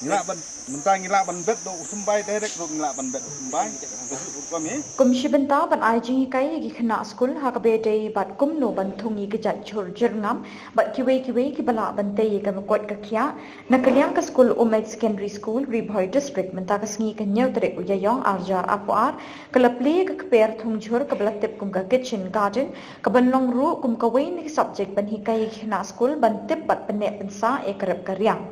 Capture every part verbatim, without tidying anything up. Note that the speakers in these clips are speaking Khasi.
Ngi lah ban, mynta ngi lah ban bet da u symbai direct ruh, ngi lah ban bet da u symbai. Kum shi bynta ban ai jinghikai ïa ki khynnah skul ha kaba ïadei bad kumno ban thung ïa ki jait jhur jyrngam bad kiwei kiwei kiba lah ban tei ïa ka mukot ka khiah. Na ka liang ka skul Umeid Secondary School, Ri Bhoi District, mynta ka sngi ka hynñiew tarik u Ïaïong arhajar arphew ar, ka la plie ka kper thung jhur kaba la tip kum ka Kitchen Garden, kaban long ruh kum kawei na ki subject ban hikai ïa ki khynnah skul ban tip bad pynneh pynsah ïa ka rep ka riang.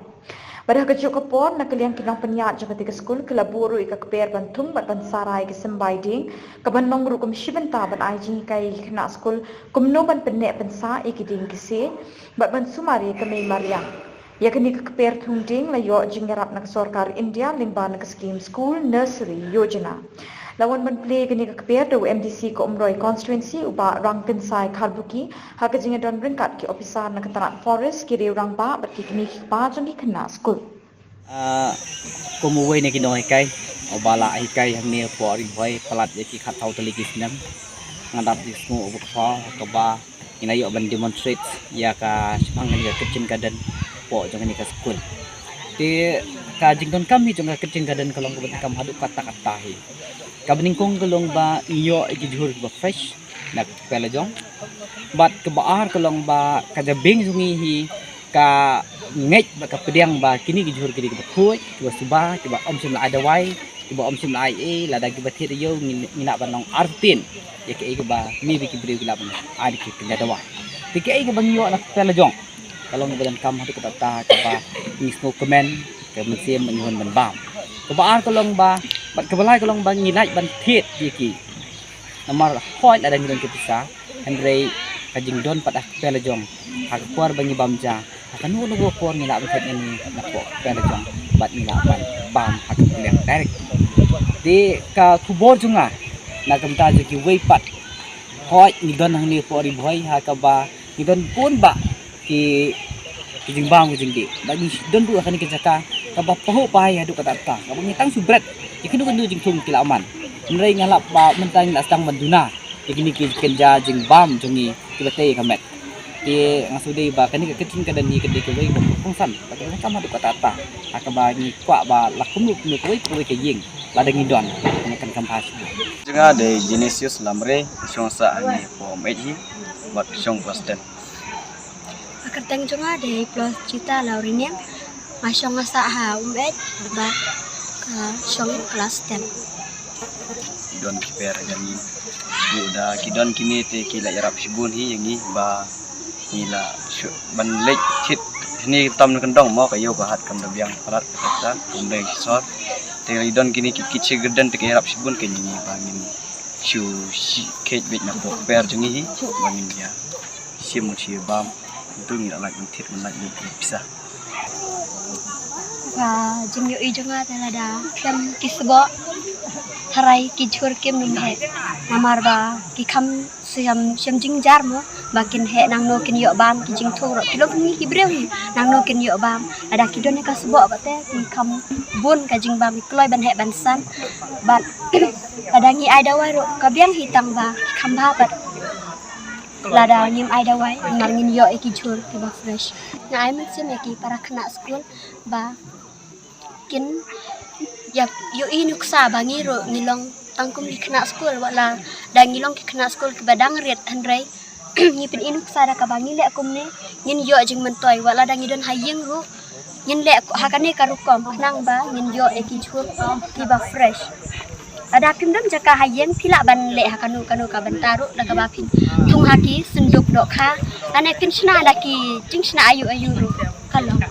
Bad ha kajuh ka por, na ka liang ki nongpynïaid jong katei ka skul ki la buh ruh ïa ka kper ban thung bad ban sara ïa ki symbai dieng, kaban long ruh kum shi bynta ban ai jinghikai ïa ki khynnah skul kumno ban pynneh pynsah ïa ki dieng ki siej bad ban sumar ïa ka mei mariang. Ïa kane ka kper thung dieng la ïoh jingïarap na ka sorkar India lyngba na ka skim School Nursery Yojana. La wan ban plie kane ka kper da u M D C ka Umroi constituency, u Bah Rangkynsai Kharbuki, ha ka jingïadon ryngkat ki ophisar na ka tnat forest, ki riew rangbah bad ki kmie ki kpa jong ki khynnah skul. Ah, kum uwei na ki nonghikai uba la hikai hangne hapoh Ri Bhoi palat ïa ki khatsaw tylli ki snem, nga dap ïohsngew uba khraw kaba ngi la ïoh ban demonstrate ïa ka shaphang kane ka Kitchen Garden hapoh jong kane ka skul. Te ka jingdonkam hi jong ka Kitchen Garden ka long kaba donkam haduh katta katta hi. Kaba nyngkong ka long ba ngi ïoh ïa ki jhur kiba fresh na ka pela jong. Bad kaba ar ka long ba ka jabieng jong ngi hi ka ngeit bad ka pdiang ba kine ki jhur ki dei kiba khuid, kiba suba, kiba ym shym la ai dawai, kiba ym shym la ai ei, lada kiba thied ïew ngi, ngi lah ban long artatien ïa kaei kaba maybe ki briew ki lah ban ai da ki kynja dawai. Te kaei kaba ngi ïoh na ka pela jong ka long kaba donkam haduh katta katta, kaba ngi sngewkmen, ka mynsiem ngi hun ban bam. Kaba ar ka long ba, bad kaba lai ka long ba ngi lah ban thied ïa ki. Namar hooid lada ngi don ki pisa, hynrei ka jingdon pat ha ka pela jong, ha ka por ba ngi bam ja, ha kano kano ka por ngi lah ban thied ïa ngi na ka pela jong bad ngi lah ban bam ha ka pela direct. Te ka khubor jong nga na ka bynta jong kiwei pat, hooid ngi don hangne hapoh Ri Bhoi ha kaba ngi don bun bah ki, ki jingbam ki jingdih. Bad ngi don ruh ha kane ka jaka kaba pahuh pahai haduh katta katta, kaba ngi tang shu bret ïa kino kino jingthung ki la man. Hynrei nga lap ba mynta ngi la sdang ban duna ïa kine ki kynja jingbam jong ngi kiba tei ïa ka met. Te nga shu dei ba kane ka Kitchen Garden hi ka dei kawei kaba kongsan, kaba donkam haduh katta katta, ha kaba ngi kwah ba la kumno kumno kawei kawei ka ïing lada ngi don, ngi kan kham bha shibun. Jong nga dei Genesius Lamre, shong sah hangne hapoh Umeid hi, bad shong class ten. Ka kyrteng jong nga dei Plos Chita Lauriniam. Nga shong nga sah ha Umeid bad, ah, shong class ten. Don ki per ïa ngi. Ki don kine te ki la ïarap shibun hi ïa ngi ba ngi la shu ban leit thied hynne tam na kyndong mo, ka ïew ka hat kam da biang palat ka ta kum dei sor. Te ki don kine ki Kitchen Garden te ki ïarap shibun ïa ngi ba ngin shu shi khet beit na pok per jong ngi hi ba ngin ïa shim shi bam. Ngi la lait ban thied, ngi lait ban thied pisa. Ka jingïohi jong nga te lada khlem ki sboh, tharai ki jhur kim nym heh. Namar ba ki kham shem, shem jingjar mo ba kin heh nangno kin ïoh bam, ki jingthung ruh ki long ki briew hi, nangno kin ïoh bam. Lada ki don ka sboh ba te ki kham bun ka jingbam, ki kloi ban heh ban san. Bad lada ngi ai dawai ruh ka biang hi tang ba ki kham bha pat. Lada ngim ai dawai, namar ngin ïoh ïa ki jhur kiba fresh. Nga ai mynsiem ïa ki para khynnah skul ba kin ïa, ïohi nuksa ba ngi ruh ngi long tang kum ki khynnah skul, wat lada ngi long ki khynnah skul kiba dang rit, hynrei ngi pyni nuksa da kaba ngi leh kumne, ngin ïoh jingmyntoi, wat lada ngi don ha ïing ruh ngin leh ha kane ka rukom khnang ba ngin ïoh ïa ki jhur kiba fresh. Lada phim don jaka ha ïing, phi lah ban leh ha kano kano ka bynta ruh da kaba phin thung ha ki synduk dohkha, lane phin shna da ki jingshna ayu ayu ruh ka long.